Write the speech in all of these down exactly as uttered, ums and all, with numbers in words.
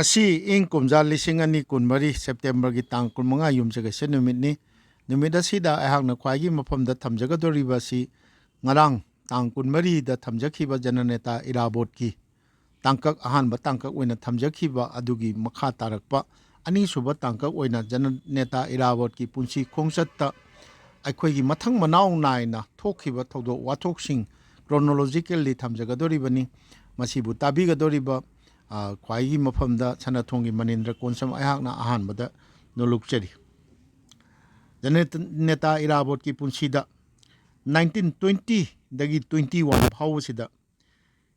ꯉꯁꯤ ꯏꯪ ꯀꯨꯝꯖꯥ ꯂꯤꯁꯤꯡ ꯑꯅꯤ ꯀꯨꯟꯃꯔꯤ ꯁꯦꯞꯇꯦꯝꯕꯔꯒꯤ ꯇꯥꯡ ꯀꯨꯟꯃꯉꯥ ꯌꯨꯝꯁꯀꯩꯁ ꯅꯨꯃꯤꯠꯅꯤ꯫ ꯅꯨꯃꯤꯠ ꯑꯁꯤꯗ ꯑꯩꯍꯥꯛꯅ ꯈ꯭ꯋꯥꯏꯒꯤ ꯃꯐꯝꯗ ꯊꯝꯖꯒꯗꯧꯔꯤꯕ ꯑꯁꯤ ꯉꯔꯥꯡ ꯇꯥꯡ ꯀꯨꯟꯃꯔꯤꯗ ꯊꯝꯖꯈꯤꯕ ꯖꯅꯅꯦꯇꯥ ꯏꯔꯥꯕꯣꯠꯀꯤ ꯇꯥꯡꯀꯛ, ꯑꯍꯥꯟꯕ ꯇꯥꯡꯀꯛ ꯑꯣꯏꯅ ꯊꯝꯖꯈꯤꯕ ꯑꯗꯨꯒꯤ ꯃꯈꯥ ꯇꯥꯔꯛꯄ ꯑꯅꯤꯁꯨꯕ ꯇꯥꯡꯀꯛ ꯑꯣꯏꯅ ꯖꯅꯅꯦꯇꯥ ꯏꯔꯥꯕꯣꯠꯀꯤ ꯄꯨꯟꯁꯤ ꯈꯣꯡꯆꯠꯇ ꯑꯩꯈꯣꯏꯒꯤ ꯃꯊꯪ ꯃꯅꯥꯎ ꯅꯥꯏꯅ ꯊꯣꯛꯈꯤꯕ ꯊꯧꯗꯣꯛ ꯋꯥꯊꯣꯛꯁꯤꯡ ꯀ꯭ꯔꯣꯅꯣꯂꯣꯖꯤꯀꯦꯜꯂꯤ ꯊꯝꯖꯒꯗꯧꯔꯤꯕꯅꯤ꯫ ꯃꯁꯤꯕꯨ ꯇꯥꯕꯤꯒꯗꯧꯔꯤꯕ, ꯑ, ꯈ꯭ꯋꯥꯏꯒꯤ ꯃꯐꯝꯗ ꯁꯅꯥꯊꯣꯡꯒꯤ ꯃꯅꯤꯟꯗ꯭ꯔ ꯀꯣꯟꯁꯝ ꯑꯩꯍꯥꯛꯅ ꯑꯍꯥꯟꯕꯗ ꯅꯣꯂꯨꯛꯆꯔꯤ꯫ ꯖꯅꯅꯦꯇꯥ ꯏꯔꯥꯕꯣꯠꯀꯤ ꯄꯨꯟꯁꯤꯗ ꯅꯥꯏꯟꯇꯤꯟ ꯇ꯭ꯋꯦꯟꯇꯤꯗꯒꯤ ꯇ꯭ꯋꯦꯟꯇꯤ ꯋꯥꯟ ꯐꯥꯎꯕꯁꯤꯗ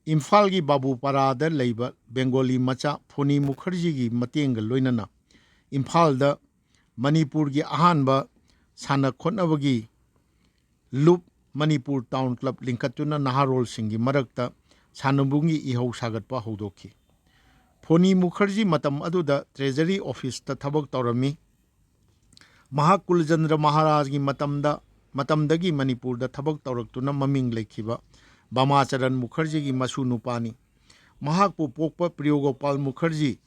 ꯏꯝꯐꯥꯜꯒꯤ ꯕꯥꯕꯨꯄꯥꯔꯥꯗ ꯂꯩꯕ ꯕꯦꯡꯒꯣꯂꯤ ꯃꯆꯥ ꯐꯣꯅꯤ ꯃꯨꯈꯔꯖꯤꯒꯤ ꯃꯇꯦꯡꯒ ꯂꯣꯏꯅꯅ ꯏꯝꯐꯥꯜꯗ ꯃꯅꯤꯄꯨꯔꯒꯤ ꯑꯍꯥꯟꯕ ꯁꯥꯟꯅ ꯈꯣꯠꯅꯕꯒꯤ ꯂꯨꯞ ꯃꯅꯤꯄꯨꯔ ꯇꯥꯎꯟ ꯀ꯭ꯂꯕ ꯂꯤꯡꯈꯠꯇꯨꯅ ꯅꯍꯥꯔꯣꯜꯁꯤꯡꯒꯤ ꯃꯔꯛꯇ ꯁꯥꯟꯅꯕꯨꯡꯒꯤ ꯏꯍꯧ ꯁꯥꯒꯠꯄ ꯍꯧꯗꯣꯛꯈꯤ꯫ ꯐꯣꯅꯤ ꯃꯨꯈꯔꯖꯤ ꯃꯇꯝ ꯑꯗꯨꯗ ꯇ꯭ꯔꯦꯖꯔꯤ ꯑꯣꯐꯤꯁꯇ ꯊꯕꯛ ꯇꯧꯔꯝꯃꯤ꯫ ꯃꯍꯥꯛ ꯀꯨꯂꯆꯟꯗ꯭ꯔ ꯃꯍꯥꯔꯥꯖꯒꯤ ꯃꯇꯝꯗ, ꯃꯇꯝꯗꯒꯤ ꯃꯅꯤꯄꯨꯔꯗ ꯊꯕꯛ ꯇꯧꯔꯛꯇꯨꯅ ꯃꯃꯤꯡ ꯂꯩꯈꯤꯕ ꯕꯃꯥꯆꯔꯟ ꯃꯨꯈꯔꯖꯤꯒꯤ ꯃꯁꯨ ꯅꯨꯄꯥꯅꯤ꯫ ꯃꯍꯥꯛꯄꯨ ꯄꯣꯛꯄ ꯄ꯭ꯔꯤꯌꯣꯒꯣꯄꯥꯜ ꯃꯨꯈꯔꯖꯤ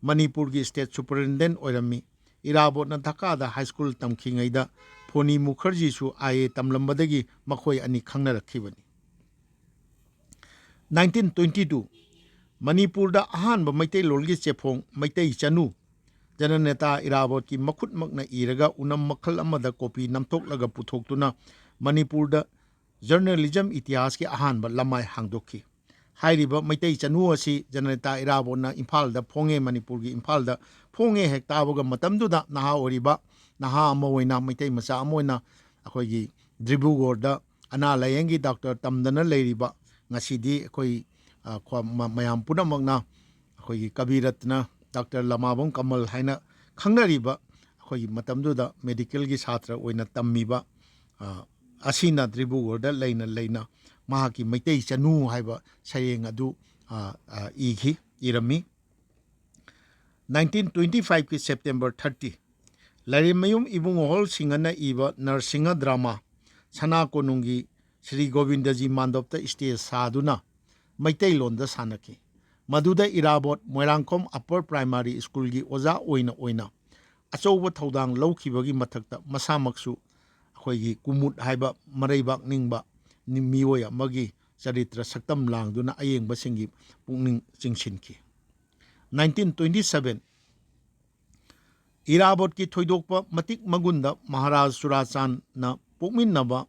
ꯃꯅꯤꯄꯨꯔꯒꯤ ꯁ꯭ꯇꯦꯠ ꯁꯨꯄꯔꯤꯟꯇꯦꯟꯗꯦꯟꯠ ꯑꯣꯏꯔꯝꯃꯤ꯫ ꯏꯔꯥꯕꯣꯠꯅ ꯙꯀꯥꯗ ꯍꯥꯏ ꯁ꯭ꯀꯨꯜ ꯇꯝꯈꯤꯉꯩꯗ ꯐꯣꯅꯤ ꯃꯨꯈꯔꯖꯤꯁꯨ ꯑꯥꯏ ꯑꯦ ꯇꯝꯂꯝꯕꯗꯒꯤ ꯃꯈꯣꯏ ꯑꯅꯤ ꯈꯪꯅꯔꯛꯈꯤꯕꯅꯤ꯫ ꯅꯥꯏꯟꯇꯤꯟ ꯇ꯭ꯋꯦꯟꯇꯤ ꯇꯨ, ꯃꯅꯤꯄꯨꯔꯗ ꯑꯍꯥꯟꯕ ꯃꯩꯇꯩꯂꯣꯟꯒꯤ ꯆꯦꯐꯣꯡ ꯃꯩꯇꯩ ꯆꯅꯨ, ꯖꯅꯅꯦꯇꯥ ꯏꯔꯥꯕꯣꯠꯀꯤ ꯃꯈꯨꯠꯃꯛꯅ ꯏꯔꯒ ꯎꯅꯝ ꯃꯈꯜ ꯑꯃꯗ ꯀꯣꯄꯤ ꯅꯝꯊꯣꯛꯂꯒ ꯄꯨꯊꯣꯛꯇꯨꯅ ꯃꯅꯤꯄꯨꯔꯗ ꯖꯔꯅꯦꯂꯤꯖꯝ ꯏꯇꯤꯍꯥꯁꯀꯤ ꯑꯍꯥꯟꯕ ꯂꯃꯥꯏ ꯍꯥꯡꯗꯣꯛꯈꯤ꯫ ꯍꯥꯏꯔꯤꯕ ꯃꯩꯇꯩ ꯆꯅꯨ ꯑꯁꯤ ꯖꯅꯅꯦꯇꯥ ꯏꯔꯥꯕꯣꯠꯅ ꯏꯝꯐꯥꯜꯗ ꯐꯣꯡꯉꯦ, ꯃꯅꯤꯄꯨꯔꯒꯤ ꯏꯝꯐꯥꯜꯗ ꯐꯣꯡꯉꯦ ꯍꯦꯛ ꯇꯥꯕꯒ ꯃꯇꯝꯗꯨꯗ ꯅꯍꯥ ꯑꯣꯏꯔꯤꯕ, ꯅꯍꯥ ꯑꯃ ꯑꯣꯏꯅ, ꯃꯩꯇꯩ ꯃꯆꯥ ꯑꯃ ꯑꯣꯏꯅ ꯑꯩꯈꯣꯏꯒꯤ ꯗ꯭ꯔꯤꯕꯨꯒꯣꯔꯗ ꯑꯅꯥ ꯂꯥꯌꯦꯡꯒꯤ ꯗꯥꯛꯇꯔ ꯇꯝꯗꯅ ꯂꯩꯔꯤꯕ, ꯉꯁꯤꯗꯤ ꯑꯩꯈꯣꯏ, ꯑ, ꯈ꯭ꯋꯥ-, ꯃ-, ꯃꯌꯥꯝ ꯄꯨꯝꯅꯃꯛꯅ ꯑꯩꯈꯣꯏꯒꯤ ꯀꯕꯤ ꯔꯠꯅ, ꯗꯥꯛꯇꯔ ꯂꯃꯥꯕꯝ ꯀꯃꯜ ꯍꯥꯏꯅ ꯈꯪꯅꯔꯤꯕ, ꯑꯩꯈꯣꯏꯒꯤ ꯃꯇꯝꯗꯨꯗ ꯃꯦꯗꯤꯀꯦꯜꯒꯤ ꯁꯥꯇ꯭ꯔ ꯑꯣꯏꯅ ꯇꯝꯃꯤꯕ, ꯑ, ꯑꯁꯤꯅ ꯗ꯭ꯔꯤꯕꯨꯒꯣꯔꯗ ꯂꯩꯅ ꯂꯩꯅ ꯃꯍꯥꯛꯀꯤ ꯃꯩꯇꯩ ꯆꯅꯨ ꯍꯥꯏꯕ ꯁꯩꯔꯦꯡ ꯑꯗꯨ, ꯑ, ꯑ, ꯏꯈꯤ, ꯏꯔꯝꯃꯤ꯫ ꯅꯥꯏꯟꯇꯤꯟ ꯇ꯭ꯋꯦꯟꯇꯤ ꯐꯥꯏꯚꯀꯤ ꯁꯦꯞꯇꯦꯝꯕꯔ ꯊꯥꯔꯇꯤ, ꯂꯥꯏꯔꯦꯝꯃꯌꯨꯝ ꯏꯕꯨꯡꯉꯣꯍꯣꯜ ꯁꯤꯡꯍꯅ ꯏꯕ ꯅꯔꯁꯤꯡꯍ ꯗ꯭ꯔꯃꯥ ꯁꯅꯥ ꯀꯣꯅꯨꯡꯒꯤ ꯁ꯭ꯔꯤ ꯒꯣꯕꯤꯟꯗꯖꯤ ꯃꯥꯟꯗꯣꯞꯇ ꯁ꯭ꯇꯦꯖ ꯁꯥꯗꯨꯅ ꯃꯩꯇꯩꯂꯣꯟꯗ ꯁꯥꯟꯅꯈꯤ꯫ ꯃꯗꯨꯗ ꯏꯔꯥꯕꯣꯠ ꯃꯣꯏꯔꯥꯡꯈꯣꯝ ꯑꯞꯄꯔ ꯄ꯭ꯔꯥꯏꯃꯥꯔꯤ ꯁ꯭ꯀꯨꯜꯒꯤ ꯑꯣꯖꯥ ꯑꯣꯏꯅ ꯑꯣꯏꯅ ꯑꯆꯧꯕ ꯊꯧꯗꯥꯡ ꯂꯧꯈꯤꯕꯒꯤ ꯃꯊꯛꯇ ꯃꯁꯥꯃꯛꯁꯨ ꯑꯩꯈꯣꯏꯒꯤ ꯀꯨꯃꯨꯠ ꯍꯥꯏꯕ ꯃꯔꯩꯕꯥꯛ ꯅꯤꯡꯕ ꯃꯤꯑꯣꯏ ꯑꯃꯒꯤ ꯆꯔꯤꯇ꯭ꯔ ꯁꯛꯇꯝ ꯂꯥꯡꯗꯨꯅ ꯑꯌꯦꯡꯕꯁꯤꯡꯒꯤ ꯄꯨꯛꯅꯤꯡ ꯆꯤꯡꯁꯤꯟꯈꯤ꯫ ꯅꯥꯏꯟꯇꯤꯟ ꯇ꯭ꯋꯦꯟꯇꯤ ꯁꯚꯦꯟ, ꯏꯔꯥꯕꯣꯠꯀꯤ ꯊꯣꯏꯗꯣꯛꯄ ꯃꯇꯤꯛ ꯃꯒꯨꯟꯗ ꯃꯍꯥꯔꯥꯖ ꯆꯨꯔꯥꯆꯥꯟꯅ ꯄꯣꯛꯃꯤꯟꯅꯕ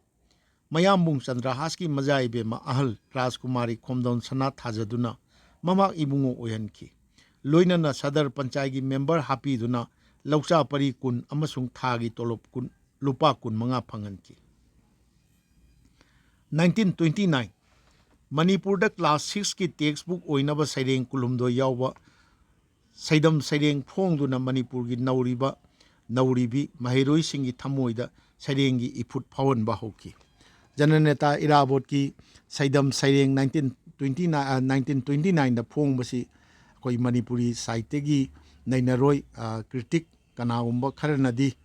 ꯃꯌꯥꯝꯕꯨꯡ ꯆꯟꯗ꯭ꯔꯍꯥꯁꯀꯤ ꯃꯆꯥ ꯏꯕꯦꯝꯃ ꯑꯍꯜ ꯔꯥꯖꯀꯨꯃꯥꯔꯤ ꯈꯣꯝꯗꯣꯟ ꯁꯅꯥ ꯊꯥꯖꯗꯨꯅ ꯃꯃꯥꯛ ꯏꯕꯨꯡꯉꯣ ꯑꯣꯏꯍꯟꯈꯤ꯫ ꯂꯣꯏꯅꯅ ꯁꯗꯔ ꯄꯟꯆꯥꯏꯒꯤ ꯃꯦꯝꯕꯔ ꯍꯥꯞꯄꯤꯗꯨꯅ ꯂꯧꯆꯥ ꯄꯔꯤ ꯀꯨꯟ ꯑꯃꯁꯨꯡ ꯊꯥꯒꯤ ꯇꯣꯂꯣꯞ ꯀꯨꯟ, ꯂꯨꯄꯥ ꯀꯨꯟ ꯃꯉꯥ ꯐꯪꯍꯟꯈꯤ꯫ ꯅꯥꯏꯟꯇꯤꯟ ꯇ꯭ꯋꯦꯟꯇꯤ ꯅꯥꯏꯟ, ꯃꯅꯤꯄꯨꯔꯗ ꯀ꯭ꯂꯥꯁ ꯁꯤꯛꯁꯀꯤ ꯇꯦꯛꯁ ꯕꯨꯛ ꯑꯣꯏꯅꯕ ꯁꯩꯔꯦꯡ ꯀꯨꯟꯍꯨꯝꯗꯣꯏ ꯌꯥꯎꯕ ꯁꯩꯗꯝ ꯁꯩꯔꯦꯡ ꯐꯣꯡꯗꯨꯅ ꯃꯅꯤꯄꯨꯔꯒꯤ ꯅꯧꯔꯤꯕ ꯅꯧꯔꯤꯕꯤ ꯃꯍꯩꯔꯣꯏꯁꯤꯡꯒꯤ ꯊꯃꯣꯏꯗ ꯁꯩꯔꯦꯡꯒꯤ ꯏꯐꯨꯠ ꯐꯥꯎꯍꯟꯕ ꯍꯧꯈꯤ꯫ ꯖꯅꯅꯦꯇꯥ ꯏꯔꯥꯕꯣꯠꯀꯤ ꯁꯩꯗꯝ ꯁꯩꯔꯦꯡ nineteen twenty nine, nineteen twenty ꯅꯥꯏꯟꯗ ꯐꯣꯡꯕꯁꯤ ꯑꯩꯈꯣꯏ ꯃꯅꯤꯄꯨꯔꯤ ꯁꯥꯍꯤꯇ꯭ꯌꯒꯤ ꯅꯩꯅꯔꯣꯏ, ꯑ, ꯀ꯭ꯔꯤꯇꯤꯛ ꯀꯅꯥꯒꯨꯝꯕ ꯈꯔꯅꯗꯤ,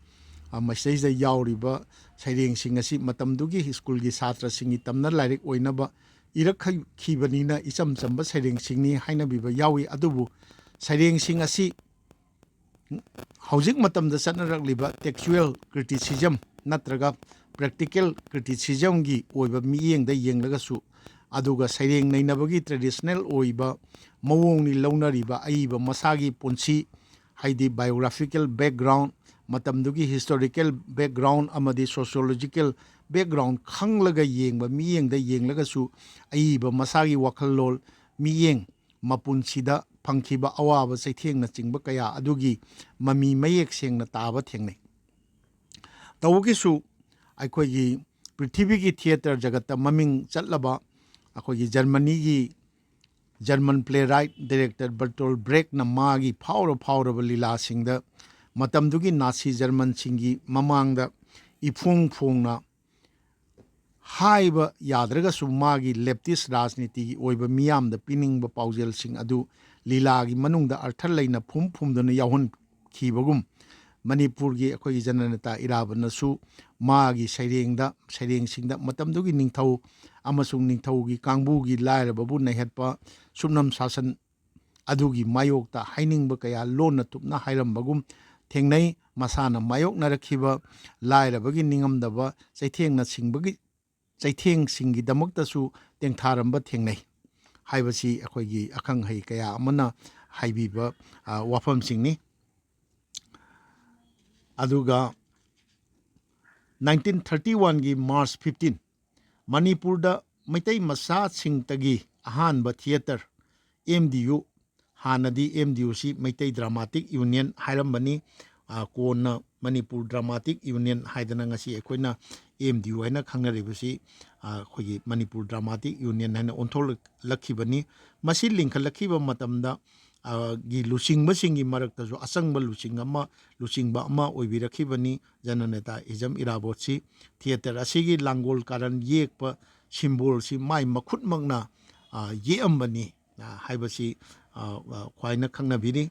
ꯑ, ꯃꯁꯤꯗꯩꯁꯤꯗ ꯌꯥꯎꯔꯤꯕ ꯁꯩꯔꯦꯡꯁꯤꯡ ꯑꯁꯤ ꯃꯇꯝꯗꯨꯒꯤ ꯁ꯭ꯀꯨꯜꯒꯤ ꯁꯥꯇ꯭ꯔꯁꯤꯡꯒꯤ ꯇꯝꯅ ꯂꯥꯏꯔꯤꯛ ꯑꯣꯏꯅꯕ ꯏꯔꯛꯈꯤꯕꯅꯤꯅ ꯏꯆꯝ ꯆꯝꯕ ꯁꯩꯔꯦꯡꯁꯤꯡꯅꯤ ꯍꯥꯏꯅꯕꯤꯕ ꯌꯥꯎꯏ꯫ ꯑꯗꯨꯕꯨ ꯁꯩꯔꯦꯡꯁꯤꯡ ꯑꯁꯤ ꯍꯧꯖꯤꯛ ꯃꯇꯝꯗ ꯆꯠꯅꯔꯛꯂꯤꯕ textual criticism ꯅꯠꯇ꯭ꯔꯒ practical criticismꯒꯤ ꯑꯣꯏꯕ ꯃꯤꯠꯌꯦꯡꯗ ꯌꯦꯡꯂꯒꯁꯨ, ꯑꯗꯨꯒ ꯁꯩꯔꯦꯡ ꯅꯩꯅꯕꯒꯤ traditional ꯑꯣꯏꯕ ꯃꯑꯣꯡꯅꯤ ꯂꯧꯅꯔꯤꯕ ꯑꯏꯕ ꯃꯁꯥꯒꯤ ꯄꯨꯟꯁꯤ, ꯍꯥꯏꯗꯤ biographical background, ꯃꯇꯝꯗꯨꯒꯤ historical background ꯑꯃꯗꯤ sociological background ꯈꯪꯂꯒ ꯌꯦꯡꯕ ꯃꯤꯠꯌꯦꯡꯗ ꯌꯦꯡꯂꯒꯁꯨ ꯑꯏꯕ ꯃꯁꯥꯒꯤ ꯋꯥꯈꯜꯂꯣꯟ, ꯃꯤꯠꯌꯦꯡ, ꯃꯄꯨꯟꯁꯤꯗ ꯐꯪꯈꯤꯕ ꯑꯋꯥꯕ ꯆꯩꯊꯦꯡꯅꯆꯤꯡꯕ ꯀꯌꯥ ꯑꯗꯨꯒꯤ ꯃꯃꯤ ꯃꯌꯦꯛ ꯁꯦꯡꯅ ꯇꯥꯕ ꯊꯦꯡꯅꯩ꯫ ꯇꯧꯕꯒꯤꯁꯨ ꯑꯩꯈꯣꯏꯒꯤ ꯄ꯭ꯔꯤꯊꯤꯕꯤꯒꯤ theatre ꯖꯒꯠꯇ ꯃꯃꯤꯡ ꯆꯠꯂꯕ ꯑꯩꯈꯣꯏꯒꯤ ꯖꯔꯃꯅꯤꯒꯤ German playwright director Bertolt Brechtꯅ ꯃꯥꯒꯤ ꯐꯥꯎꯔ ꯐꯥꯎꯔꯕ ꯂꯤꯂꯥꯁꯤꯡꯗ ꯃꯇꯝꯗꯨꯒꯤ ꯅꯥꯁꯤ ꯖꯔꯃꯟꯁꯤꯡꯒꯤ ꯃꯃꯥꯡꯗ ꯏꯐꯣꯡ ꯐꯣꯡꯅ ꯍꯥꯏꯕ ꯌꯥꯗ꯭ꯔꯒꯁꯨ ꯃꯥꯒꯤ leftist ꯔꯥꯖꯅꯤꯇꯤꯒꯤ ꯑꯣꯏꯕ ꯃꯤꯌꯥꯝꯗ ꯄꯤꯅꯤꯡꯕ ꯄꯥꯎꯖꯦꯜꯁꯤꯡ ꯑꯗꯨ ꯂꯤꯂꯥꯒꯤ ꯃꯅꯨꯡꯗ ꯑꯔꯊ ꯂꯩꯅ ꯐꯨꯝ ꯐꯨꯝꯗꯨꯅ ꯌꯥꯎꯍꯟꯈꯤꯕꯒꯨꯝ, ꯃꯅꯤꯄꯨꯔꯒꯤ ꯑꯩꯈꯣꯏꯒꯤ ꯖꯅꯅꯦꯇꯥ ꯏꯔꯥꯕꯣꯠꯅꯁꯨ ꯃꯥꯒꯤ ꯁꯩꯔꯦꯡꯗ, ꯁꯩꯔꯦꯡꯁꯤꯡꯗ ꯃꯇꯝꯗꯨꯒꯤ ꯅꯤꯡꯊꯧ ꯑꯃꯁꯨꯡ ꯅꯤꯡꯊꯧꯒꯤ ꯀꯥꯡꯕꯨꯒꯤ ꯂꯥꯏꯔꯕꯕꯨ ꯅꯩꯍꯠꯄ, ꯁꯨꯞꯅꯝ ꯁꯥꯁꯟ ꯑꯗꯨꯒꯤ ꯃꯥꯌꯣꯛꯇ ꯍꯥꯏꯅꯤꯡꯕ ꯀꯌꯥ ꯂꯣꯟꯅ ꯇꯨꯞꯅ ꯍꯥꯏꯔꯝꯕꯒꯨꯝ ꯊꯦꯡꯅꯩ꯫ ꯃꯁꯥꯅ ꯃꯥꯌꯣꯛꯅꯔꯛꯈꯤꯕ ꯂꯥꯏꯔꯕꯒꯤ ꯅꯤꯡꯉꯝꯗꯕ ꯆꯩꯊꯦꯡꯅꯁꯤꯡꯕꯒꯤ, ꯆꯩꯊꯦꯡꯁꯤꯡꯒꯤꯗꯃꯛꯇꯁꯨ ꯇꯦꯡꯊꯥꯔꯝꯕ ꯊꯦꯡꯅꯩ ꯍꯥꯏꯕꯁꯤ ꯑꯩꯈꯣꯏꯒꯤ ꯑꯈꯪ ꯑꯍꯩ ꯀꯌꯥ ꯑꯃꯅ ꯍꯥꯏꯕꯤꯕ, ꯑ, ꯋꯥꯐꯝꯁꯤꯡꯅꯤ꯫ ꯑꯗꯨꯒ nineteen thirty one ꯒꯤ March fifteen, ꯃꯅꯤꯄꯨꯔꯗ ꯃꯩꯇꯩ ꯃꯆꯥꯁꯤꯡꯇꯒꯤ ꯑꯍꯥꯟꯕ ꯊꯤꯌꯦꯇꯔ, ꯑꯦꯝ ꯗꯤ ꯌꯨ, ꯍꯥꯟꯅꯗꯤ ꯑꯦꯝ ꯗꯤ ꯌꯨ ꯁꯤ ꯃꯩꯇꯩ ꯗ꯭ꯔꯃꯥꯇꯤꯛ ꯌꯨꯅꯤꯌꯟ ꯍꯥꯏꯔꯝꯕꯅꯤ꯫ ꯑ, ꯀꯣꯟꯅ ꯃꯅꯤꯄꯨꯔ ꯗ꯭ꯔꯃꯥꯇꯤꯛ ꯌꯨꯅꯤꯌꯟ ꯍꯥꯏꯗꯅ ꯉꯁꯤ ꯑꯩꯈꯣꯏꯅ ꯑꯦꯝ ꯗꯤ ꯌꯨ ꯍꯥꯏꯅ ꯈꯪꯅꯔꯤꯕꯁꯤ, ꯑ, ꯑꯩꯈꯣꯏꯒꯤ ꯃꯅꯤꯄꯨꯔ ꯗ꯭ꯔꯃꯥꯇꯤꯛ ꯌꯨꯅꯤꯌꯟ ꯍꯥꯏꯅ ꯑꯣꯟꯊꯣꯛꯂꯛꯈꯤꯕꯅꯤ꯫ ꯃꯁꯤ ꯂꯤꯡꯈꯠꯂꯛꯈꯤꯕ ꯃꯇꯝꯗ, ꯑ, ꯒꯤ ꯂꯨꯆꯤꯡꯕꯁꯤꯡꯒꯤ ꯃꯔꯛꯇꯁꯨ ꯑꯆꯪꯕ ꯂꯨꯆꯤꯡ ꯑꯃ, ꯂꯨꯆꯤꯡꯕ ꯑꯃ ꯑꯣꯏꯕꯤꯔꯛꯈꯤꯕꯅꯤ ꯖꯅꯅꯦꯇꯥ ꯍꯤꯖꯝ ꯏꯔꯥꯕꯣꯠꯁꯤ꯫ ꯊꯤꯌꯦꯇꯔ ꯑꯁꯤꯒꯤ ꯂꯥꯡꯒꯣꯜ ꯀꯥꯔꯟ ꯌꯦꯛꯄ ꯁꯤꯝꯕꯣꯜꯁꯤ ꯃꯥꯏ ꯃꯈꯨꯠꯃꯛꯅ, ꯑ, ꯌꯦꯛꯑꯝꯕꯅꯤ, ꯑ, ꯍꯥꯏꯕꯁꯤ, ꯑ, ꯑ, ꯈ꯭ꯋꯥꯏꯅ ꯈꯪꯅꯕꯤꯔꯤ꯫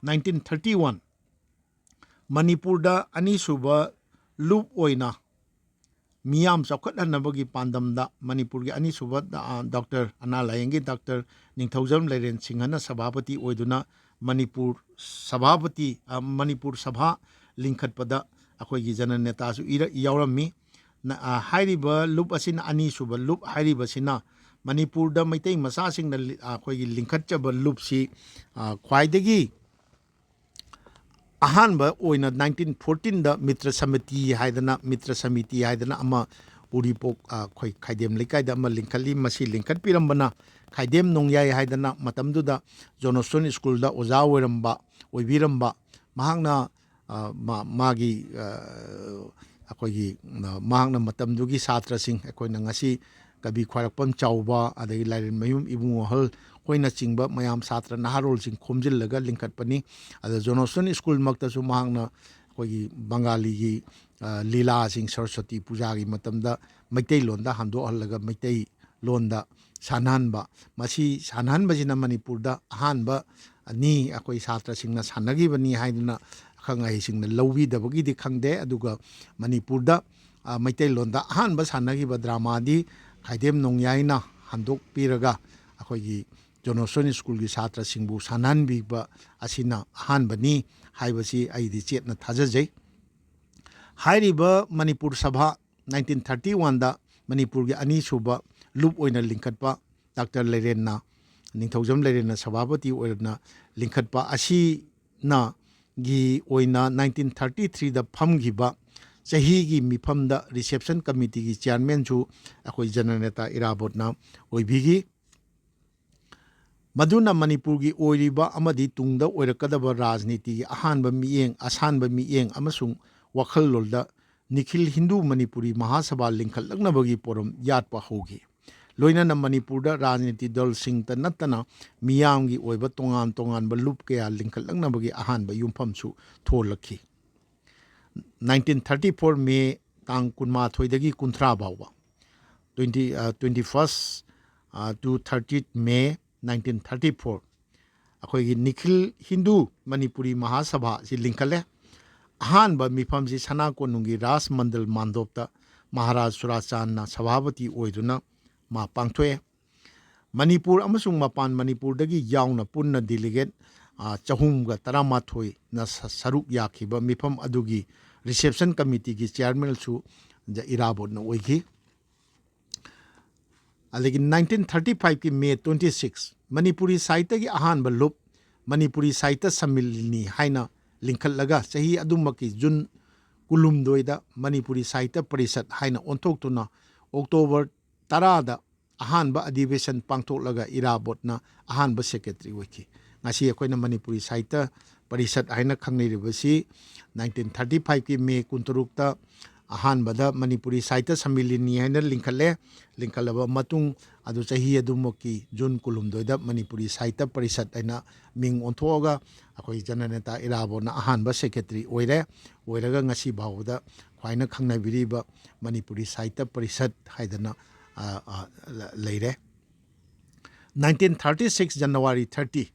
nineteen thirty one, ꯃꯅꯤꯄꯨꯔꯗ ꯑꯅꯤꯁꯨꯕ ꯂꯨꯞ ꯑꯣꯏꯅ ꯃꯤꯌꯥꯝ ꯆꯥꯎꯈꯠꯍꯟꯅꯕꯒꯤ ꯄꯥꯟꯗꯝꯗ ꯃꯅꯤꯄꯨꯔꯒꯤ ꯑꯅꯤꯁꯨꯕ, ꯑ, ꯗꯥꯛꯇꯔ, ꯑꯅꯥ ꯂꯥꯏꯌꯦꯡꯒꯤ ꯗꯥꯛꯇꯔ ꯅꯤꯡꯊꯧꯖꯝ ꯂꯩꯔꯦꯟ ꯁꯤꯡꯍꯅ ꯁꯚꯥꯄꯇꯤ ꯑꯣꯏꯗꯨꯅ ꯃꯅꯤꯄꯨꯔ ꯁꯚꯥꯄꯇꯤ, ꯑ, ꯃꯅꯤꯄꯨꯔ ꯁꯚꯥ ꯂꯤꯡꯈꯠꯄꯗ ꯑꯩꯈꯣꯏꯒꯤ ꯖꯅꯅꯦꯇꯥꯁꯨ ꯏꯔ-, ꯌꯥꯎꯔꯝꯃꯤ꯫ ꯅ-, ꯑ, ꯍꯥꯏꯔꯤꯕ ꯂꯨꯞ ꯑꯁꯤꯅ, ꯑꯅꯤꯁꯨꯕ ꯂꯨꯞ ꯍꯥꯏꯔꯤꯕꯁꯤꯅ ꯃꯅꯤꯄꯨꯔꯗ ꯃꯩꯇꯩ ꯃꯆꯥꯁꯤꯡꯅ ꯂꯤ-, ꯑ, ꯑꯩꯈꯣꯏꯒꯤ ꯂꯤꯡꯈꯠꯆꯕ ꯂꯨꯞꯁꯤ, ꯑ, ꯈ꯭ꯋꯥꯏꯗꯒꯤ ꯑꯍꯥꯟꯕ ꯑꯣꯏꯅ nineteen fourteen ꯗ ꯃꯤꯇ꯭ꯔ ꯁꯃꯤꯇꯤ ꯍꯥꯏꯗꯅ, ꯃꯤꯇ꯭ꯔ ꯁꯃꯤꯇꯤ ꯍꯥꯏꯗꯅ ꯑꯃ ꯎꯔꯤꯄꯣꯛ, ꯑ, ꯑꯩꯈꯣꯏ ꯈꯥꯏꯗꯦꯝ ꯂꯩꯀꯥꯏꯗ ꯑꯃ ꯂꯤꯡꯈꯠꯂꯤ꯫ ꯃꯁꯤ ꯂꯤꯡꯈꯠꯄꯤꯔꯝꯕꯅ ꯈꯥꯏꯗꯦꯝ ꯅꯣꯡꯌꯥꯏ ꯍꯥꯏꯗꯅ ꯃꯇꯝꯗꯨꯗ ꯖꯣꯅꯣꯁꯇꯣꯟ ꯁ꯭ꯀꯨꯜꯗ ꯑꯣꯖꯥ ꯑꯣꯏꯔꯝꯕ, ꯑꯣꯏꯕꯤꯔꯝꯕ, ꯃꯍꯥꯛꯅ, ꯑ, ꯃꯥ-, ꯃꯥꯒꯤ, ꯑ, ꯑꯩꯈꯣꯏꯒꯤ, ꯑ, ꯃꯍꯥꯛꯅ ꯃꯇꯝꯗꯨꯒꯤ ꯁꯥꯇ꯭ꯔꯁꯤꯡ, ꯑꯩꯈꯣꯏꯅ ꯉꯁꯤ ꯀꯕꯤ ꯈ꯭ꯋꯥꯏꯔꯥꯛꯄꯝ ꯆꯥꯎꯕ, ꯑꯗꯒꯤ ꯂꯥꯏꯔꯦꯝꯕꯌꯨꯝ ꯏꯕꯨꯡ ꯋꯥꯍꯜ, ꯑꯩꯈꯣꯏꯅꯆꯤꯡꯕ ꯃꯌꯥꯝ ꯁꯥꯇ꯭ꯔ ꯅꯍꯥꯔꯣꯜꯁꯤꯡ ꯈꯣꯝꯖꯤꯜꯂꯒ ꯂꯤꯡꯈꯠꯄꯅꯤ꯫ ꯑꯗ ꯖꯣꯅꯣꯁꯇꯟ ꯁ꯭ꯀꯨꯜꯃꯛꯇꯁꯨ ꯃꯍꯥꯛꯅ ꯑꯩꯈꯣꯏꯒꯤ ꯕꯪꯒꯥꯂꯤꯒꯤ, ꯑ, ꯂꯤꯂꯥꯁꯤꯡ, ꯁꯔꯁ꯭ꯋꯇꯤ ꯄꯨꯖꯥꯒꯤ ꯃꯇꯝꯗ ꯃꯩꯇꯩꯂꯣꯟꯗ ꯍꯟꯗꯣꯛꯍꯜꯂꯒ ꯃꯩꯇꯩꯂꯣꯟꯗ ꯁꯥꯟꯅꯍꯟꯕ, ꯃꯁꯤ ꯁꯥꯟꯅꯍꯟꯕꯁꯤꯅ ꯃꯅꯤꯄꯨꯔꯗ ꯑꯍꯥꯟꯕꯅꯤ, ꯑꯩꯈꯣꯏ ꯁꯥꯇ꯭ꯔꯁꯤꯡꯅ ꯁꯥꯟꯅꯈꯤꯕꯅꯤ ꯍꯥꯏꯗꯨꯅ ꯑꯈꯪ ꯑꯍꯩꯁꯤꯡꯅ ꯂꯧꯕꯤꯗꯕꯒꯤꯗꯤ ꯈꯪꯗꯦ꯫ ꯑꯗꯨꯒ ꯃꯅꯤꯄꯨꯔꯗ, ꯑ, ꯃꯩꯇꯩꯂꯣꯟꯗ ꯑꯍꯥꯟꯕ ꯁꯥꯟꯅꯈꯤꯕ ꯗ꯭ꯔꯃꯥꯗꯤ ꯈꯥꯏꯗꯦꯝ ꯅꯣꯡꯌꯥꯏꯅ ꯍꯟꯗꯣꯛꯄꯤꯔꯒ ꯑꯩꯈꯣꯏꯒꯤ ꯖꯣꯅꯣꯁꯟ ꯁ꯭ꯀꯨꯜꯒꯤ ꯁꯥꯇ꯭ꯔꯁꯤꯡꯕꯨ ꯁꯥꯟꯅꯍꯟꯕꯤꯕ ꯑꯁꯤꯅ ꯑꯍꯥꯟꯕꯅꯤ ꯍꯥꯏꯕꯁꯤ ꯑꯩꯗꯤ ꯆꯦꯠꯅ ꯊꯥꯖꯖꯩ꯫ ꯍꯥꯏꯔꯤꯕ ꯃꯅꯤꯄꯨꯔ ꯁꯚꯥ ꯅꯥꯏꯟꯇꯤꯟ ꯊꯥꯔꯇꯤ ꯋꯥꯟꯗ ꯃꯅꯤꯄꯨꯔꯒꯤ ꯑꯅꯤꯁꯨꯕ ꯂꯨꯞ ꯑꯣꯏꯅ ꯂꯤꯡꯈꯠꯄ ꯗꯥꯛꯇꯔ ꯂꯩꯔꯦꯟꯅ, ꯅꯤꯡꯊꯧꯖꯝ ꯂꯩꯔꯦꯟꯅ ꯁꯚꯥꯄꯇꯤ ꯑꯣꯏꯅ ꯂꯤꯡꯈꯠꯄ ꯑꯁꯤꯅ ꯒꯤ ꯑꯣꯏꯅ ꯅꯥꯏꯟꯇꯤꯟ ꯊꯥꯔꯇꯤ ꯊ꯭ꯔꯤꯗ ꯐꯝꯈꯤꯕ ꯆꯍꯤꯒꯤ ꯃꯤꯐꯝꯗ ꯔꯤꯁꯦꯞꯁꯟ ꯀꯃꯤꯇꯤꯒꯤ ꯆꯤꯌꯥꯔꯃꯦꯟꯁꯨ ꯑꯩꯈꯣꯏ ꯖꯅꯅꯦꯇꯥ ꯏꯔꯥꯕꯣꯠꯅ ꯑꯣꯏꯕꯤꯈꯤ꯫ ꯃꯗꯨꯅ ꯃꯅꯤꯄꯨꯔꯒꯤ ꯑꯣꯏꯔꯤꯕ ꯑꯃꯗꯤ ꯇꯨꯡꯗ ꯑꯣꯏꯔꯛꯀꯗꯕ ꯔꯥꯖꯅꯤꯇꯤꯒꯤ ꯑꯍꯥꯟꯕ ꯃꯤꯠꯌꯦꯡ, ꯑꯁꯥꯟꯕ ꯃꯤꯠꯌꯦꯡ ꯑꯃꯁꯨꯡ ꯋꯥꯈꯜꯂꯣꯟꯗ ꯅꯤꯈꯤꯜ ꯍꯤꯟꯗꯨ ꯃꯅꯤꯄꯨꯔꯤ ꯃꯍꯥꯁꯚꯥ ꯂꯤꯡꯈꯠꯂꯛꯅꯕꯒꯤ ꯄꯣꯔꯝ ꯌꯥꯠꯄ ꯍꯧꯈꯤ꯫ ꯂꯣꯏꯅꯅ ꯃꯅꯤꯄꯨꯔꯗ ꯔꯥꯖꯅꯤꯇꯤ ꯗꯜꯁꯤꯡꯇ ꯅꯠꯇꯅ ꯃꯤꯌꯥꯝꯒꯤ ꯑꯣꯏꯕ ꯇꯣꯉꯥꯟ ꯇꯣꯉꯥꯟꯕ ꯂꯨꯞ ꯀꯌꯥ ꯂꯤꯡꯈꯠꯂꯛꯅꯕꯒꯤ ꯑꯍꯥꯟꯕ ꯌꯨꯝꯐꯝꯁꯨ ꯊꯣꯜꯂꯛꯈꯤ꯫ ꯅꯥꯏꯟꯇꯤꯟ ꯊꯥꯔꯇꯤ ꯐꯣꯔ ꯃꯦ ꯇꯥꯡ ꯀꯨꯟꯃꯥꯊꯣꯏꯗꯒꯤ ꯀꯨꯟꯊ꯭ꯔꯥ ꯐꯥꯎꯕ, twenty, twenty first to thirtieth May nineteen thirty four, ꯑꯩꯈꯣꯏꯒꯤ ꯅꯤꯈꯤꯜ ꯍꯤꯟꯗꯨ ꯃꯅꯤꯄꯨꯔꯤ ꯃꯍꯥꯁꯚꯥ ꯑꯁꯤ ꯂꯤꯡꯈꯠꯂꯦ꯫ ꯑꯍꯥꯟꯕ ꯃꯤꯐꯝꯁꯤ ꯁꯅꯥ ꯀꯣꯅꯨꯡꯒꯤ ꯔꯥꯖ ꯃꯟꯗꯜ ꯃꯥꯟꯗꯣꯞꯇ ꯃꯍꯥꯔꯥꯖ ꯆꯨꯔꯥꯆꯥꯟꯅ ꯁꯚꯥꯄꯇꯤ ꯑꯣꯏꯗꯨꯅ ꯃꯥ ꯄꯥꯡꯊꯣꯛꯑꯦ꯫ ꯃꯅꯤꯄꯨꯔ ꯑꯃꯁꯨꯡ ꯃꯄꯥꯟ ꯃꯅꯤꯄꯨꯔꯗꯒꯤ ꯌꯥꯎꯅ ꯄꯨꯟꯅ ꯗꯦꯂꯤꯒꯦꯠ, ꯑ, ꯆꯍꯨꯝꯒ ꯇꯔꯥꯃꯥꯊꯣꯏꯅ ꯁ-, ꯁꯔꯨꯛ ꯌꯥꯈꯤꯕ ꯃꯤꯐꯝ ꯑꯗꯨꯒꯤ ꯔꯤꯁꯦꯞꯁꯟ ꯀꯃꯤꯇꯤꯒꯤ ꯆꯤꯌꯥꯔꯃꯦꯟꯁꯨ ꯖ-, ꯏꯔꯥꯕꯣꯠꯅ ꯑꯣꯏꯈꯤ꯫ ꯑꯗꯒꯤ ꯅꯥꯏꯟꯇꯤꯟ ꯊꯥꯔꯇꯤ ꯐꯥꯏꯚꯀꯤ ꯃꯦ ꯇ꯭ꯋꯦꯟꯇꯤ ꯁꯤꯛꯁ, ꯃꯅꯤꯄꯨꯔꯤ ꯁꯥꯍꯤꯇ꯭ꯌꯒꯤ ꯑꯍꯥꯟꯕ ꯂꯨꯞ ꯃꯅꯤꯄꯨꯔꯤ ꯁꯥꯍꯤꯇ꯭ꯌ ꯁꯝꯃꯤꯂꯅꯤ ꯍꯥꯏꯅ ꯂꯤꯡꯈꯠꯂꯒ, ꯆꯍꯤ ꯑꯗꯨꯃꯛꯀꯤ ꯖꯨꯟ ꯀꯨꯟꯍꯨꯝꯗꯣꯏꯗ ꯃꯅꯤꯄꯨꯔꯤ ꯁꯥꯍꯤꯇ꯭ꯌ ꯄꯔꯤꯁꯠ ꯍꯥꯏꯅ ꯑꯣꯟꯊꯣꯛꯇꯨꯅ ꯑꯣꯛꯇꯣꯕꯔ ꯇꯔꯥꯗ ꯑꯍꯥꯟꯕ ꯑꯙꯤꯕꯦꯁꯟ ꯄꯥꯡꯊꯣꯛꯂꯒ ꯏꯔꯥꯕꯣꯠꯅ ꯑꯍꯥꯟꯕ ꯁꯦꯀ꯭ꯔꯦꯇꯔꯤ ꯑꯣꯏꯈꯤ꯫ ꯉꯁꯤ ꯑꯩꯈꯣꯏꯅ ꯃꯅꯤꯄꯨꯔꯤ ꯁꯥꯍꯤꯇ꯭ꯌ ꯄꯔꯤꯁꯠ ꯍꯥꯏꯅ ꯈꯪꯅꯔꯤꯕꯁꯤ ꯅꯥꯏꯟꯇꯤꯟ ꯊꯥꯔꯇꯤ ꯐꯥꯏꯚꯀꯤ ꯃꯦ ꯀꯨꯟꯇꯔꯨꯛꯇ ꯑꯍꯥꯟꯕꯗ ꯃꯅꯤꯄꯨꯔꯤ ꯁꯥꯍꯤꯇ꯭ꯌ ꯁꯝꯃꯤꯂꯅꯤ ꯍꯥꯏꯅ ꯂꯤꯡꯈꯠꯂꯦ꯫ ꯂꯤꯡꯈꯠꯂꯕ ꯃꯇꯨꯡ ꯑꯗꯨ ꯆꯍꯤ ꯑꯗꯨꯃꯛꯀꯤ ꯖꯨꯟ ꯀꯨꯟꯍꯨꯝꯗꯣꯏꯗ ꯃꯅꯤꯄꯨꯔꯤ ꯁꯥꯍꯤꯇ꯭ꯌ ꯄꯔꯤꯁꯠ ꯍꯥꯏꯅ ꯃꯤꯡ ꯑꯣꯟꯊꯣꯛꯑꯒ ꯑꯩꯈꯣꯏ ꯖꯅꯅꯦꯇꯥ ꯏꯔꯥꯕꯣꯠꯅ ꯑꯍꯥꯟꯕ ꯁꯦꯀ꯭ꯔꯦꯇꯔꯤ ꯑꯣꯏꯔꯦ꯫ ꯑꯣꯏꯔꯒ ꯉꯁꯤ ꯐꯥꯎꯕꯗ ꯈ꯭ꯋꯥꯏꯅ ꯈꯪꯅꯕꯤꯔꯤꯕ ꯃꯅꯤꯄꯨꯔꯤ ꯁꯥꯍꯤꯇ꯭ꯌ ꯄꯔꯤꯁꯠ ꯍꯥꯏꯗꯅ, ꯑ, ꯑ, ꯂ-, ꯂꯩꯔꯦ꯫ Nineteen thirty six January thirty,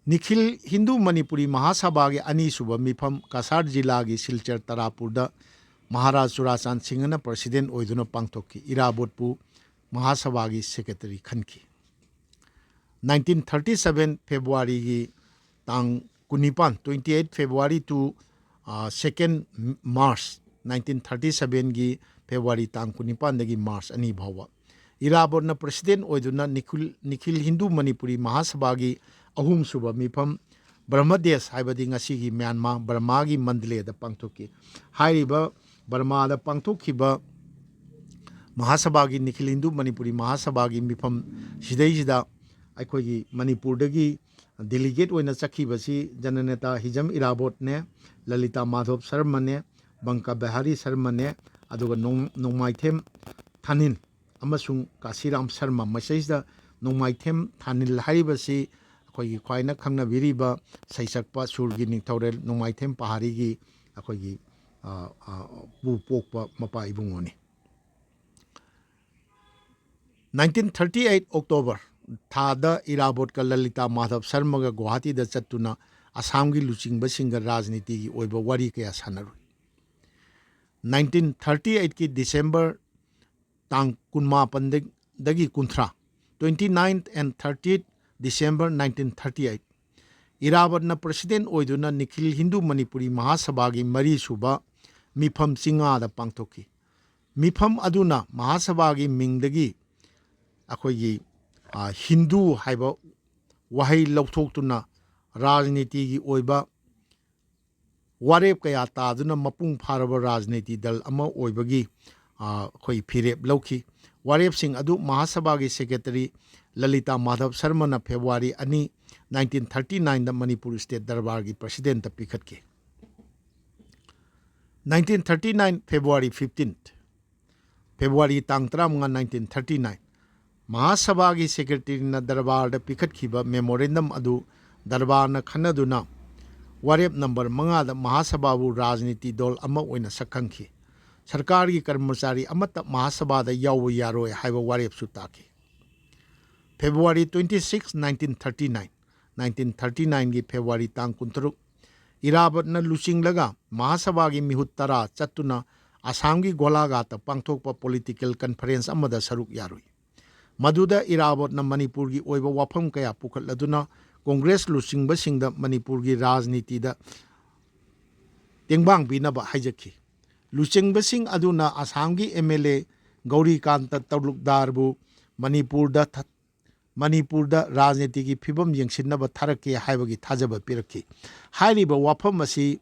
Nikhil Hindu Manipuri ꯃꯍꯥꯁꯚꯥꯒꯤ ꯑꯅꯤꯁꯨꯕ ꯃꯤꯐꯝ ꯀꯁꯥꯔ ꯖꯤꯂꯥꯒꯤ ꯁꯤꯜꯆꯔ ꯇꯔꯥꯄꯨꯔꯗ ꯃꯍꯥꯔꯥꯖ ꯆꯨꯔꯥꯆꯥꯟ ꯁꯤꯡꯍꯅ ꯄ꯭ꯔꯁꯤꯗꯦꯟ ꯑꯣꯏꯗꯨꯅ ꯄꯥꯡꯊꯣꯛꯈꯤ꯫ ꯏꯔꯥꯕꯣꯠꯄꯨ ꯃꯍꯥꯁꯚꯥꯒꯤ ꯁꯦꯀ꯭ꯔꯦꯇꯔꯤ ꯈꯟꯈꯤ꯫ ꯅꯥꯏꯟꯇꯤꯟ ꯊꯥꯔꯇꯤ ꯁꯚꯦꯟ ꯐꯦꯕ꯭ꯔꯨꯋꯥꯔꯤꯒꯤ ꯇꯥꯡ ꯀꯨꯟꯅꯤꯄꯥꯟ, twenty eight February to, ꯑ, second March, ꯅꯥꯏꯟꯇꯤꯟ ꯊꯥꯔꯇꯤ ꯁꯚꯦꯟꯒꯤ ꯐꯦꯕ꯭ꯔꯨꯋꯥꯔꯤ ꯇꯥꯡ ꯀꯨꯟꯅꯤꯄꯥꯟꯗꯒꯤ ꯃꯥꯔꯆ ꯑꯅꯤ ꯐꯥꯎꯕ꯫ ꯏꯔꯥꯕꯣꯠꯅ ꯄ꯭ꯔꯁꯤꯗꯦꯟ ꯑꯣꯏꯗꯨꯅ ꯅꯤꯈꯤꯜ, ꯅꯤꯈꯤꯜ ꯍꯤꯟꯗꯨ ꯃꯅꯤꯄꯨꯔꯤ ꯃꯍꯥꯁꯚꯥꯒꯤ ꯑꯍꯨꯝꯁꯨꯕ ꯃꯤꯐꯝ ꯕ꯭ꯔꯍꯃꯗꯦꯁ, ꯍꯥꯏꯕꯗꯤ ꯉꯁꯤꯒꯤ ꯃ꯭ꯌꯥꯟꯃꯥ, ꯕꯔꯃꯥꯒꯤ ꯃꯟꯗꯂꯦꯗ ꯄꯥꯡꯊꯣꯛꯈꯤ꯫ ꯍꯥꯏꯔꯤꯕ ꯕꯔꯃꯥꯗ ꯄꯥꯡꯊꯣꯛꯈꯤꯕ ꯃꯍꯥꯁꯚꯥꯒꯤ, ꯅꯤꯈꯤꯜ ꯍꯤꯟꯗꯨ ꯃꯅꯤꯄꯨꯔꯤ ꯃꯍꯥꯁꯚꯥꯒꯤ ꯃꯤꯐꯝ ꯁꯤꯗꯩꯁꯤꯗ ꯑꯩꯈꯣꯏꯒꯤ ꯃꯅꯤꯄꯨꯔꯗꯒꯤ ꯗꯦꯂꯤꯒꯦꯠ ꯑꯣꯏꯅ ꯆꯠꯈꯤꯕꯁꯤ ꯖꯅꯅꯦꯇꯥ ꯍꯤꯖꯝ ꯏꯔꯥꯕꯣꯠꯅꯦ, ꯂꯂꯤꯇꯥ ꯃꯥꯙꯣꯞ ꯁꯔꯃꯅꯦ, ꯕꯪꯀ ꯕꯤꯍꯥꯔꯤ ꯁꯔꯃꯅꯦ, ꯑꯗꯨꯒ ꯅꯣꯡ-, ꯅꯣꯡꯃꯥꯏꯊꯦꯝ ꯊꯥꯅꯤꯜ ꯑꯃꯁꯨꯡ ꯀꯥꯁꯤꯔꯥꯝ ꯁꯔꯃ꯫ ꯃꯁꯤꯗꯩꯁꯤꯗ ꯅꯣꯡꯃꯥꯏꯊꯦꯝ ꯊꯥꯅꯤꯜ ꯍꯥꯏꯔꯤꯕꯁꯤ ꯑꯩꯈꯣꯏꯒꯤ ꯈ꯭ꯋꯥꯏꯅ ꯈꯪꯅꯕꯤꯔꯤꯕ ꯁꯩꯁꯛꯄ ꯁꯨꯔꯒꯤ ꯅꯤꯡꯊꯧꯔꯦꯜ ꯅꯣꯡꯃꯥꯏꯊꯦꯝ ꯄꯍꯥꯔꯤꯒꯤ ꯑꯩꯈꯣꯏꯒꯤ, ꯑ, ꯑ, ꯄꯨ ꯄꯣꯛꯄ ꯃꯄꯥ ꯏꯕꯨꯡꯉꯣꯅꯤ꯫ ꯅꯥꯏꯟꯇꯤꯟ ꯊꯥꯔꯇꯤ ꯑꯩꯠ October ꯊꯥꯗ ꯏꯔꯥꯕꯣꯠꯀ ꯂꯂꯤꯇꯥ ꯃꯥꯙꯕ ꯁꯔꯃꯒ ꯒꯨꯋꯥꯍꯥꯇꯤꯗ ꯆꯠꯇꯨꯅ ꯑꯁꯥꯝꯒꯤ ꯂꯨꯆꯤꯡꯕꯁꯤꯡꯒ ꯔꯥꯖꯅꯤꯇꯤꯒꯤ ꯑꯣꯏꯕ ꯋꯥꯔꯤ ꯀꯌꯥ ꯁꯥꯟꯅꯔꯨꯏ꯫ ꯅꯥꯏꯟꯇꯤꯟ ꯊꯥꯔꯇꯤ ꯑꯩꯠꯀꯤ ꯗꯤꯁꯦꯝꯕꯔ ꯇꯥꯡ ꯀꯨꯟꯃꯥꯄꯟꯗꯒꯤ ꯀꯨꯟꯊ꯭ꯔꯥ, twenty ninth and thirtieth December nineteen thirty eight, ꯏꯔꯥꯕꯠꯅ ꯄ꯭ꯔꯁꯤꯗꯦꯟ ꯑꯣꯏꯗꯨꯅ ꯅꯤꯈꯤꯜ ꯍꯤꯟꯗꯨ ꯃꯅꯤꯄꯨꯔꯤ ꯃꯍꯥꯁꯚꯥꯒꯤ ꯃꯔꯤꯁꯨꯕ ꯃꯤꯐꯝ ꯆꯤꯡꯉꯥꯗ ꯄꯥꯡꯊꯣꯛꯈꯤ꯫ ꯃꯤꯐꯝ ꯑꯗꯨꯅ ꯃꯍꯥꯁꯚꯥꯒꯤ ꯃꯤꯡꯗꯒꯤ ꯑꯩꯈꯣꯏꯒꯤ, ꯑ, ꯍꯤꯟꯗꯨ ꯍꯥꯏꯕ ꯋꯥꯍꯩ ꯂꯧꯊꯣꯛꯇꯨꯅ ꯔꯥꯖꯅꯤꯇꯤꯒꯤ ꯑꯣꯏꯕ ꯋꯥꯔꯦꯞ ꯀꯌꯥ ꯇꯥꯗꯨꯅ ꯃꯄꯨꯡ ꯐꯥꯔꯕ ꯔꯥꯖꯅꯤꯇꯤ ꯗꯜ ꯑꯃ ꯑꯣꯏꯕꯒꯤ, ꯑ, ꯑꯩꯈꯣꯏ ꯐꯤꯔꯦꯞ ꯂꯧꯈꯤ꯫ ꯋꯥꯔꯦꯞꯁꯤꯡ ꯑꯗꯨ ꯃꯍꯥꯁꯚꯥꯒꯤ ꯁꯦꯀ꯭ꯔꯦꯇꯔꯤ ꯂꯂꯤꯇꯥ ꯃꯥꯙꯕ ꯁꯔꯃꯅ ꯐꯦꯕ꯭ꯔꯨꯋꯥꯔꯤ ꯑꯅꯤ, ꯅꯥꯏꯟꯇꯤꯟ ꯊꯥꯔꯇꯤ ꯅꯥꯏꯟꯗ ꯃꯅꯤꯄꯨꯔ ꯁ꯭ꯇꯦꯠ ꯗꯔꯕꯥꯔꯒꯤ ꯄ꯭ꯔꯁꯤꯗꯦꯟꯠꯇ ꯄꯤꯈꯠꯈꯤ꯫ Nineteen thirty nine February fifteen, February ꯇꯥꯡ ꯇꯔꯥꯃꯉꯥ, ꯅꯥꯏꯟꯇꯤꯟ ꯊꯥꯔꯇꯤ ꯅꯥꯏꯟ, ꯃꯍꯥꯁꯚꯥꯒꯤ ꯁꯦꯀ꯭ꯔꯦꯇꯔꯤꯅ ꯗꯔꯕꯥꯔꯗ ꯄꯤꯈꯠꯈꯤꯕ ꯃꯦꯃꯣꯔꯦꯟꯗꯝ ꯑꯗꯨ ꯗꯔꯕꯥꯔꯅ ꯈꯟꯅꯗꯨꯅ ꯋꯥꯔꯦꯞ ꯅꯝꯕꯔ ꯃꯉꯥꯗ ꯃꯍꯥꯁꯚꯥꯕꯨ ꯔꯥꯖꯅꯤꯇꯤ ꯗꯣꯜ ꯑꯃ ꯑꯣꯏꯅ ꯁꯛꯈꯪꯈꯤ꯫ ꯁꯔꯀꯥꯔꯒꯤ ꯀꯔꯃꯆꯥꯔꯤ ꯑꯃꯠꯇ ꯃꯍꯥꯁꯚꯥꯗ ꯌꯥꯎꯕ ꯌꯥꯔꯣꯏ ꯍꯥꯏꯕ ꯋꯥꯔꯦꯞꯁꯨ ꯇꯥꯈꯤ꯫ February twenty six, nineteen thirty nine, nineteen thirty ꯅꯥꯏꯟꯒꯤ ꯐꯦꯕ꯭ꯔꯨꯋꯥꯔꯤ ꯇꯥꯡ ꯀꯨꯟꯇꯔꯨꯛ, ꯏꯔꯥꯕꯠꯅ ꯂꯨꯆꯤꯡꯂꯒ ꯃꯍꯥꯁꯚꯥꯒꯤ ꯃꯤꯍꯨꯠ ꯇꯔꯥ ꯆꯠꯇꯨꯅ ꯑꯁꯥꯝꯒꯤ ꯒꯣꯂꯥꯘꯥꯠꯇ ꯄꯥꯡꯊꯣꯛꯄ ꯄꯣꯂꯤꯇꯤꯀꯦꯜ ꯀꯟꯐꯔꯦꯟꯁ ꯑꯃꯗ ꯁꯔꯨꯛ ꯌꯥꯔꯨꯏ꯫ ꯃꯗꯨꯗ ꯏꯔꯥꯕꯣꯠꯅ ꯃꯅꯤꯄꯨꯔꯒꯤ ꯑꯣꯏꯕ ꯋꯥꯐꯝ ꯀꯌꯥ ꯄꯨꯈꯠꯂꯗꯨꯅ ꯀꯣꯡꯒ꯭ꯔꯦꯁ ꯂꯨꯆꯤꯡꯕꯁꯤꯡꯗ ꯃꯅꯤꯄꯨꯔꯒꯤ ꯔꯥꯖꯅꯤꯇꯤꯗ ꯇꯦꯡꯕꯥꯡ ꯄꯤꯅꯕ ꯍꯥꯏꯖꯈꯤ꯫ ꯂꯨꯆꯤꯡꯕꯁꯤꯡ ꯑꯗꯨꯅ ꯑꯁꯥꯝꯒꯤ ꯑꯦꯝ ꯑꯦꯜ ꯑꯦ ꯒꯧꯔꯤꯀꯥꯟꯇ ꯇꯧꯂꯨꯛꯗꯥꯔꯕꯨ ꯃꯅꯤꯄꯨꯔꯗ ꯊ-, ꯃꯅꯤꯄꯨꯔꯗ ꯔꯥꯖꯅꯤꯇꯤꯒꯤ ꯐꯤꯕꯝ ꯌꯦꯡꯁꯤꯟꯅꯕ ꯊꯥꯔꯛꯀꯦ ꯍꯥꯏꯕꯒꯤ ꯊꯥꯖꯕ ꯄꯤꯔꯛꯈꯤ꯫ ꯍꯥꯏꯔꯤꯕ ꯋꯥꯐꯝ ꯑꯁꯤ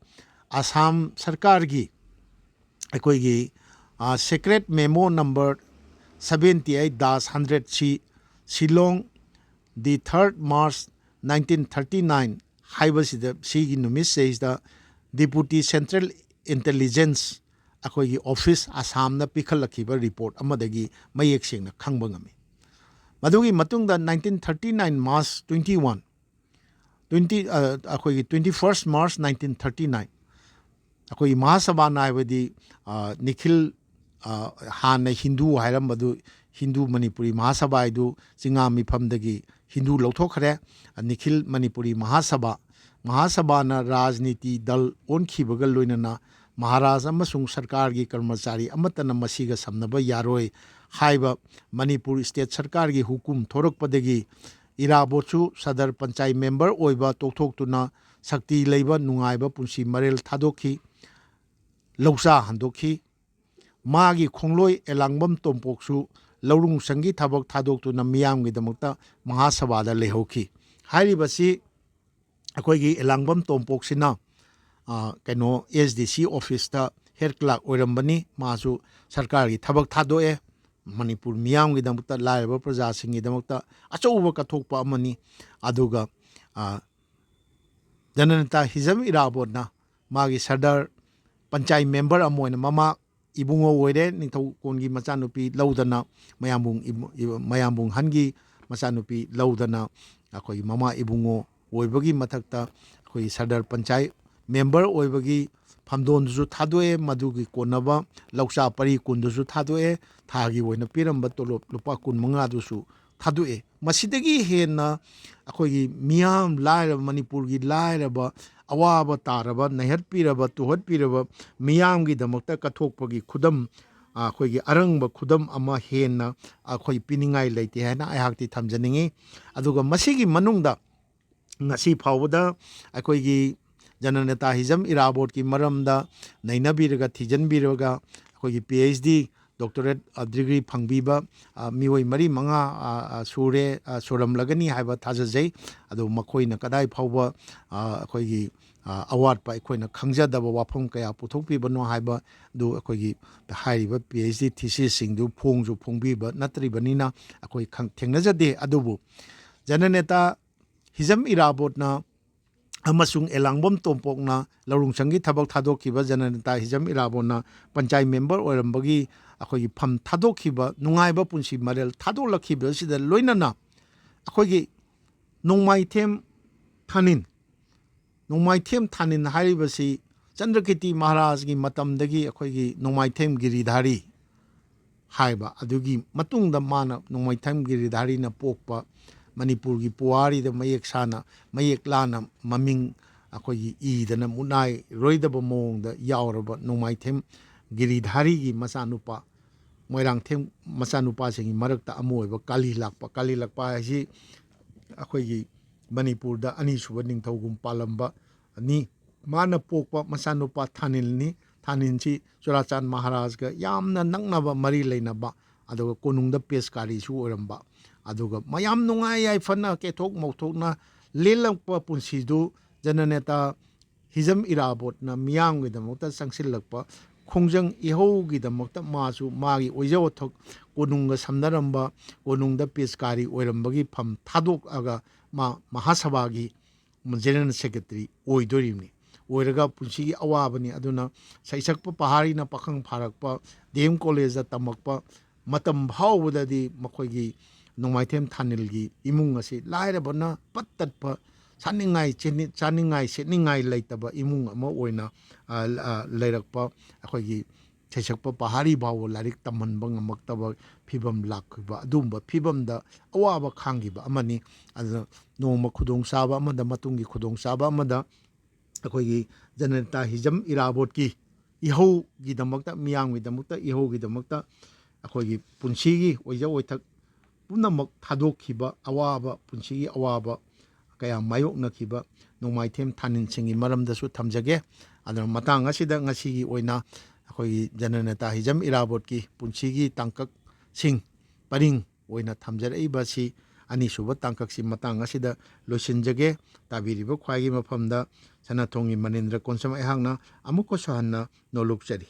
ꯑꯁꯥꯝ ꯁꯔꯀꯥꯔꯒꯤ ꯑꯩꯈꯣꯏꯒꯤ, ꯑ, secret memo number seventy eight dash hundred C, Shillong, the third March nineteen thirty nine ꯍꯥꯏꯕꯁꯤꯗ, ꯁꯤꯒꯤ ꯅꯨꯃꯤꯠꯁꯤꯗꯩꯁꯤꯗ Deputy Central Intelligence ꯑꯩꯈꯣꯏꯒꯤ ꯑꯣꯐꯤꯁ ꯑꯁꯥꯝꯅ ꯄꯤꯈꯠꯂꯛꯈꯤꯕ ꯔꯤꯄꯣꯔꯠ ꯑꯃꯗꯒꯤ ꯃꯌꯦꯛ ꯁꯦꯡꯅ ꯈꯪꯕ ꯉꯝꯃꯤ꯫ ꯃꯗꯨꯒꯤ ꯃꯇꯨꯡꯗ nineteen thirty nine March twenty one, twenty, ꯑ, ꯑꯩꯈꯣꯏꯒꯤ twenty first March nineteen thirty nine, ꯑꯩꯈꯣꯏꯒꯤ ꯃꯍꯥꯁꯚꯥꯅ ꯍꯥꯏꯕꯗꯤ, ꯑ, ꯅꯤꯈꯤꯜ, ꯑ, ꯍꯥꯟꯅ ꯍꯤꯟꯗꯨ ꯍꯥꯏꯔꯝꯕꯗꯨ ꯍꯤꯟꯗꯨ ꯃꯅꯤꯄꯨꯔꯤ ꯃꯍꯥꯁꯚꯥ ꯍꯥꯏꯗꯨ ꯆꯤꯉꯥ ꯃꯤꯐꯝꯗꯒꯤ ꯍꯤꯟꯗꯨ ꯂꯧꯊꯣꯛꯈ꯭ꯔꯦ꯫ ꯅꯤꯈꯤꯜ ꯃꯅꯤꯄꯨꯔꯤ ꯃꯍꯥꯁꯚꯥ, ꯃꯍꯥꯁꯚꯥꯅ ꯔꯥꯖꯅꯤꯇꯤ ꯗꯜ ꯑꯣꯟꯈꯤꯕꯒ ꯂꯣꯏꯅꯅ ꯃꯍꯥꯔꯥꯖ ꯑꯃꯁꯨꯡ ꯁꯔꯀꯥꯔꯒꯤ ꯀꯔꯃꯆꯥꯔꯤ ꯑꯃꯠꯇꯅ ꯃꯁꯤꯒ ꯁꯝꯅꯕ ꯌꯥꯔꯣꯏ ꯍꯥꯏꯕ ꯃꯅꯤꯄꯨꯔ ꯁ꯭ꯇꯦꯠ ꯁꯔꯀꯥꯔꯒꯤ ꯍꯨꯀꯨꯝ ꯊꯣꯔꯛꯄꯗꯒꯤ ꯏꯔꯥꯕꯣꯠꯁꯨ ꯁꯗꯔ ꯄꯟꯆꯥꯏ ꯃꯦꯝꯕꯔ ꯑꯣꯏꯕ ꯇꯣꯛꯊꯣꯛꯇꯨꯅ ꯁꯛꯇꯤ ꯂꯩꯕ ꯅꯨꯡꯉꯥꯏꯕ ꯄꯨꯟꯁꯤ ꯃꯔꯦꯜ ꯊꯥꯗꯣꯛꯈꯤ, ꯂꯧꯆꯥ ꯍꯟꯗꯣꯛꯈꯤ꯫ ꯃꯥꯒꯤ ꯈꯣꯡꯂꯣꯏ ꯑꯦꯂꯥꯡꯕꯝ ꯇꯣꯝꯄꯣꯛꯁꯨ ꯂꯧꯔꯨꯡꯁꯪꯒꯤ ꯊꯕꯛ ꯊꯥꯗꯣꯛꯇꯨꯅ ꯃꯤꯌꯥꯝꯒꯤꯗꯃꯛꯇ ꯃꯍꯥꯁꯚꯥꯗ ꯂꯩꯍꯧꯈꯤ꯫ ꯍꯥꯏꯔꯤꯕꯁꯤ ꯑꯩꯈꯣꯏꯒꯤ ꯑꯦꯂꯥꯡꯕꯝ ꯇꯣꯝꯄꯣꯛꯁꯤꯅ, ꯑ, ꯀꯩꯅꯣ, ꯑꯦꯁ ꯗꯤ ꯁꯤ ꯑꯣꯐꯤꯁꯇ ꯍꯦꯗ ꯀ꯭ꯂꯥꯔꯛ ꯑꯣꯏꯔꯝꯕꯅꯤ꯫ ꯃꯥꯁꯨ ꯁꯔꯀꯥꯔꯒꯤ ꯊꯕꯛ ꯊꯥꯗꯣꯛꯑꯦ꯫ ꯃꯅꯤꯄꯨꯔ ꯃꯤꯌꯥꯝꯒꯤꯗꯃꯛꯇ, ꯂꯥꯏꯔꯕ ꯄ꯭ꯔꯖꯥꯁꯤꯡꯒꯤꯗꯃꯛꯇ ꯑꯆꯧꯕ ꯀꯠꯊꯣꯛꯄ ꯑꯃꯅꯤ꯫ ꯑꯗꯨꯒ, ꯑ, ꯖꯅꯅꯦꯇꯥ ꯍꯤꯖꯝ ꯏꯔꯥꯕꯣꯠꯅ ꯃꯥꯒꯤ ꯁꯔꯗꯥꯔ ꯄꯟꯆꯥꯌꯠ ꯃꯦꯝꯕꯔ ꯑꯃ ꯑꯣꯏꯅ ꯃꯃꯥ ꯏꯕꯨꯡꯉꯣ ꯑꯣꯏꯔꯦ, ꯅꯤꯡꯊꯧ ꯀꯣꯟꯒꯤ ꯃꯆꯥꯅꯨꯄꯤ ꯂꯧꯗꯅ, ꯃꯌꯥꯝꯕꯨꯡ ꯏꯕꯨ-, ꯏꯕ-, ꯃꯌꯥꯝꯕꯨꯡ ꯍꯟꯒꯤ ꯃꯆꯥꯅꯨꯄꯤ ꯂꯧꯗꯅ, ꯑꯩꯈꯣꯏꯒꯤ ꯃꯃꯥ ꯏꯕꯨꯡꯉꯣ ꯑꯣꯏꯕꯒꯤ ꯃꯊꯛꯇ ꯑꯩꯈꯣꯏꯒꯤ ꯁꯔꯗꯥꯔ ꯄꯟꯆꯥꯌꯠ ꯃꯦꯝꯕꯔ ꯑꯣꯏꯕꯒꯤ ꯐꯝꯗꯣꯟꯗꯨꯁꯨ ꯊꯥꯗꯣꯛꯑꯦ꯫ ꯃꯗꯨꯒꯤ ꯀꯣꯟꯅꯕ ꯂꯧꯆꯥ ꯄꯔꯤ ꯀꯨꯟꯗꯨꯁꯨ ꯊꯥꯗꯣꯛꯑꯦ꯫ ꯊꯥꯒꯤ ꯑꯣꯏꯅ ꯄꯤꯔꯝꯕ ꯇꯣꯂꯣꯞ ꯂꯨꯄꯥ ꯀꯨꯟ ꯃꯉꯥꯗꯨꯁꯨ ꯊꯥꯗꯣꯛꯑꯦ꯫ ꯃꯁꯤꯗꯒꯤ ꯍꯦꯟꯅ ꯑꯩꯈꯣꯏꯒꯤ ꯃꯤꯌꯥꯝ ꯂꯥꯏꯔꯕ, ꯃꯅꯤꯄꯨꯔꯒꯤ ꯂꯥꯏꯔꯕ, ꯑꯋꯥꯕ ꯇꯥꯔꯕ, ꯅꯩꯍꯠꯄꯤꯔꯕ, ꯇꯨꯍꯠꯄꯤꯔꯕ ꯃꯤꯌꯥꯝꯒꯤꯗꯃꯛꯇ ꯀꯠꯊꯣꯛꯄꯒꯤ ꯈꯨꯗꯝ ꯑꯩꯈꯣꯏꯒꯤ ꯑꯔꯪꯕ ꯈꯨꯗꯝ ꯑꯃ ꯍꯦꯟꯅ ꯑꯩꯈꯣꯏ ꯄꯤꯅꯤꯡꯉꯥꯏ ꯂꯩꯇꯦ ꯍꯥꯏꯅ ꯑꯩꯍꯥꯛꯇꯤ ꯊꯝꯖꯅꯤꯡꯉꯤ꯫ ꯑꯗꯨꯒ ꯃꯁꯤꯒꯤ ꯃꯅꯨꯡꯗ ꯉꯁꯤ ꯐꯥꯎꯕꯗ ꯑꯩꯈꯣꯏꯒꯤ ꯖꯅꯅꯦꯇꯥ ꯍꯤꯖꯝ ꯏꯔꯥꯕꯣꯠꯀꯤ ꯃꯔꯝꯗ ꯅꯩꯅꯕꯤꯔꯒ, ꯊꯤꯖꯤꯟꯕꯤꯔꯒ, ꯑꯩꯈꯣꯏꯒꯤ P H D, doctorate degree ꯐꯪꯕꯤꯕ ꯑ, ꯃꯤꯑꯣꯏ ꯃꯔꯤ ꯃꯉꯥ ꯑ, ꯑ, ꯁꯨꯔꯦ, ꯑ, ꯁꯨꯔꯝꯂꯒꯅꯤ ꯍꯥꯏꯕ ꯊꯥꯖꯖꯩ꯫ ꯑꯗꯨ ꯃꯈꯣꯏꯅ ꯀꯗꯥꯏ ꯐꯥꯎꯕ ꯑ, ꯑꯩꯈꯣꯏꯒꯤ ꯑ, ꯑꯋꯥꯠꯄ ꯑꯩꯈꯣꯏꯅ ꯈꯪꯖꯗꯕ ꯋꯥꯐꯝ ꯀꯌꯥ ꯄꯨꯊꯣꯛꯄꯤꯕꯅꯣ ꯍꯥꯏꯕꯗꯨ ꯑꯩꯈꯣꯏꯒꯤ ꯍꯥꯏꯔꯤꯕ ꯄꯤ ꯑꯩꯆ ꯗꯤ ꯊꯤꯁꯤꯁꯁꯤꯡꯗꯨ ꯐꯣꯡꯁꯨ ꯐꯣꯡꯕꯤꯕ ꯅꯠꯇ꯭ꯔꯤꯕꯅꯤꯅ ꯑꯩꯈꯣꯏ ꯈꯪ-, ꯊꯦꯡꯅꯖꯗꯦ꯫ ꯑꯗꯨꯕꯨ ꯖꯅꯅꯦꯇꯥ ꯍꯤꯖꯝ ꯏꯔꯥꯕꯣꯠꯅ ꯑꯃꯁꯨꯡ ꯑꯦꯂꯥꯡꯕꯝ ꯇꯣꯝꯄꯣꯛꯅ ꯂꯧꯔꯨꯡꯁꯪꯒꯤ ꯊꯕꯛ ꯊꯥꯗꯣꯛꯈꯤꯕ ꯖꯅꯅꯦꯇꯥ ꯍꯤꯖꯝ ꯏꯔꯥꯕꯣꯠꯅ ꯄꯟꯆꯥꯌꯠ ꯃꯦꯝꯕꯔ ꯑꯣꯏꯔꯝꯕꯒꯤ ꯑꯩꯈꯣꯏꯒꯤ ꯐꯝ ꯊꯥꯗꯣꯛꯈꯤꯕ, ꯅꯨꯡꯉꯥꯏꯕ ꯄꯨꯟꯁꯤ ꯃꯔꯦꯜ ꯊꯥꯗꯣꯛꯂꯛꯈꯤꯕ ꯑꯁꯤꯗ ꯂꯣꯏꯅꯅ ꯑꯩꯈꯣꯏꯒꯤ ꯅꯣꯡꯃꯥꯏꯊꯦꯝ ꯊꯥꯅꯤꯟ, ꯅꯣꯡꯃꯥꯏꯊꯦꯝ ꯊꯥꯅꯤꯟ ꯍꯥꯏꯔꯤꯕꯁꯤ ꯆꯟꯗ꯭ꯔꯀꯤꯔꯇꯤ ꯃꯍꯥꯔꯥꯖꯒꯤ ꯃꯇꯝꯗꯒꯤ ꯑꯩꯈꯣꯏꯒꯤ ꯅꯣꯡꯃꯥꯏꯊꯦꯝ ꯒꯤꯔꯤꯙꯥꯔꯤ ꯍꯥꯏꯕ ꯑꯗꯨꯒꯤ ꯃꯇꯨꯡꯗ ꯃꯥꯅ ꯅꯣꯡꯃꯥꯏꯊꯦꯝ ꯒꯤꯔꯤꯙꯥꯔꯤꯅ ꯄꯣꯛꯄ ꯃꯅꯤꯄꯨꯔꯒꯤ ꯄꯨꯋꯥꯔꯤꯗ ꯃꯌꯦꯛ ꯁꯥꯅ, ꯃꯌꯦꯛ ꯂꯥꯅ ꯃꯃꯤꯡ ꯑꯩꯈꯣꯏꯒꯤ ꯏꯗꯅ ꯃꯨꯠꯅꯥꯏꯔꯣꯏꯗꯕ ꯃꯑꯣꯡꯗ ꯌꯥꯎꯔꯕ ꯅꯣꯡꯃꯥꯏꯊꯦꯝ ꯒꯤꯔꯤꯙꯥꯔꯤꯒꯤ ꯃꯆꯥꯅꯨꯄꯥ, ꯃꯣꯏꯔꯥꯡꯊꯦꯝ ꯃꯆꯥꯅꯨꯄꯥꯁꯤꯡꯒꯤ ꯃꯔꯛꯇ ꯑꯃ ꯑꯣꯏꯕ ꯀꯥꯂꯤ ꯂꯥꯛꯄ꯫ ꯀꯥꯂꯤ ꯂꯥꯛꯄ ꯍꯥꯏꯁꯤ ꯑꯩꯈꯣꯏꯒꯤ ꯃꯅꯤꯄꯨꯔꯗ ꯑꯅꯤꯁꯨꯕ ꯅꯤꯡꯊꯧꯒꯨꯝ ꯄꯥꯜꯂꯝꯕꯅꯤ꯫ ꯃꯥꯅ ꯄꯣꯛꯄ ꯃꯆꯥꯅꯨꯄꯥ ꯊꯥꯅꯤꯜꯅꯤ꯫ ꯊꯥꯅꯤꯜꯁꯤ ꯆꯨꯔꯥꯆꯥꯟ ꯃꯍꯥꯔꯥꯖꯒ ꯌꯥꯝꯅ ꯅꯛꯅꯕ ꯃꯔꯤ ꯂꯩꯅꯕ, ꯑꯗꯨꯒ ꯀꯣꯅꯨꯡꯗ ꯄꯦꯁꯀꯥꯔꯤꯁꯨ ꯑꯣꯏꯔꯝꯕ, ꯑꯗꯨꯒ ꯃꯌꯥꯝ ꯅꯨꯡꯉꯥꯏ ꯌꯥꯏꯐꯅ ꯀꯦꯊꯣꯛ ꯃꯧꯊꯣꯛꯅ ꯂꯦꯜꯂꯛꯄ ꯄꯨꯟꯁꯤꯗꯨ ꯖꯅꯅꯦꯇꯥ ꯍꯤꯖꯝ ꯏꯔꯥꯕꯣꯠꯅ ꯃꯤꯌꯥꯝꯒꯤꯗꯃꯛꯇ ꯆꯪꯁꯤꯜꯂꯛꯄ ꯈꯣꯡꯖꯪ ꯏꯍꯧꯒꯤꯗꯃꯛꯇ ꯃꯥꯁꯨ ꯃꯥꯒꯤ ꯑꯣꯏꯖ ꯋꯥꯊꯣꯛ ꯀꯣꯅꯨꯡꯒ ꯁꯝꯅꯔꯝꯕ, ꯀꯣꯅꯨꯡꯗ ꯄꯦꯁꯀꯥꯔꯤ ꯑꯣꯏꯔꯝꯕꯒꯤ ꯐꯝ ꯊꯥꯗꯣꯛꯑꯒ ꯃꯥ ꯃꯍꯥꯁꯚꯥꯒꯤ ꯖꯦꯅꯔꯦꯜ ꯁꯦꯀ꯭ꯔꯦꯇꯔꯤ ꯑꯣꯏꯗꯣꯔꯤꯕꯅꯤ꯫ ꯑꯣꯏꯔꯒ ꯄꯨꯟꯁꯤꯒꯤ ꯑꯋꯥꯕꯅꯤ꯫ ꯑꯗꯨꯅ ꯁꯩꯁꯛꯄ ꯄꯍꯥꯔꯤꯅ ꯄꯥꯈꯪ ꯐꯥꯔꯛꯄ, ꯗꯤ ꯑꯦꯝ ꯀꯣꯂꯦꯖꯇ ꯇꯝꯃꯛꯄ ꯃꯇꯝ ꯐꯥꯎꯕꯗꯗꯤ ꯃꯈꯣꯏꯒꯤ ꯅꯣꯡꯃꯥꯏꯊꯦꯝ ꯊꯥꯅꯤꯜꯒꯤ ꯏꯃꯨꯡ ꯑꯁꯤ ꯂꯥꯏꯔꯕꯅ ꯄꯠ ꯇꯠꯄ, ꯆꯥꯅꯤꯡꯉꯥꯏ, ꯆꯦꯅꯤ-, ꯆꯥꯅꯤꯡꯉꯥꯏ ꯁꯦꯠꯅꯤꯡꯉꯥꯏ ꯂꯩꯇꯕ ꯏꯃꯨꯡ ꯑꯃ ꯑꯣꯏꯅ, ꯑ, ꯑ, ꯂꯩꯔꯛꯄ, ꯑꯩꯈꯣꯏꯒꯤ ꯁꯩꯁꯛꯄ ꯄꯍꯥꯔꯤ ꯐꯥꯎꯕ ꯂꯥꯏꯔꯤꯛ ꯇꯝꯍꯟꯕ ꯉꯝꯃꯛꯇꯕ ꯐꯤꯕꯝ ꯂꯥꯛꯈꯤꯕ, ꯑꯗꯨꯒꯨꯝꯕ ꯐꯤꯕꯝꯗ ꯑꯋꯥꯕ ꯈꯥꯡꯈꯤꯕ ꯑꯃꯅꯤ꯫ ꯑꯗꯨꯅ ꯅꯣꯡꯃ ꯈꯨꯗꯣꯡꯆꯥꯕ ꯑꯃꯗ, ꯃꯇꯨꯡꯒꯤ ꯈꯨꯗꯣꯡꯆꯥꯕ ꯑꯃꯗ ꯑꯩꯈꯣꯏꯒꯤ ꯖꯅꯅꯦꯇꯥ ꯍꯤꯖꯝ ꯏꯔꯥꯕꯣꯠꯀꯤ ꯏꯍꯧꯒꯤꯗꯃꯛꯇ, ꯃꯤꯌꯥꯝꯒꯤꯗꯃꯛꯇ, ꯏꯍꯧꯒꯤꯗꯃꯛꯇ ꯑꯩꯈꯣꯏꯒꯤ ꯄꯨꯟꯁꯤꯒꯤ ꯑꯣꯏꯖ ꯑꯣꯏꯊꯛ ꯄꯨꯝꯅꯃꯛ ꯊꯥꯗꯣꯛꯈꯤꯕ, ꯑꯋꯥꯕ, ꯄꯨꯟꯁꯤꯒꯤ ꯑꯋꯥꯕ ꯀꯌꯥ ꯃꯥꯌꯣꯛꯅꯈꯤꯕ ꯅꯣꯡꯃꯥꯏꯊꯦꯝ ꯊꯥꯅꯤꯜꯁꯤꯡꯒꯤ ꯃꯔꯝꯗꯁꯨ ꯊꯝꯖꯒꯦ꯫ ꯑꯗꯨꯅ ꯃꯇꯥꯡ ꯑꯁꯤꯗ ꯉꯁꯤꯒꯤ ꯑꯣꯏꯅ ꯑꯩꯈꯣꯏꯒꯤ ꯖꯅꯅꯦꯇꯥ ꯍꯤꯖꯝ ꯏꯔꯥꯕꯣꯠꯀꯤ ꯄꯨꯟꯁꯤꯒꯤ ꯇꯥꯡꯀꯛꯁꯤꯡ ꯄꯔꯤꯡ ꯑꯣꯏꯅ ꯊꯝꯖꯔꯛꯏꯕ ꯑꯁꯤ ꯑꯅꯤꯁꯨꯕ ꯇꯥꯡꯀꯛꯁꯤ ꯃꯇꯥꯡ ꯑꯁꯤꯗ ꯂꯣꯏꯁꯤꯟꯖꯒꯦ꯫ ꯇꯥꯕꯤꯔꯤꯕ ꯈ꯭ꯋꯥꯏꯒꯤ ꯃꯐꯝꯗ ꯁꯅꯥꯊꯣꯡꯒꯤ ꯃꯅꯤꯟꯗ꯭ꯔ ꯀꯣꯟꯁꯝ ꯑꯩꯍꯥꯛꯅ ꯑꯃꯨꯛꯀꯁꯨ ꯍꯟꯅ ꯅꯣꯂꯨꯛꯆꯔꯤ꯫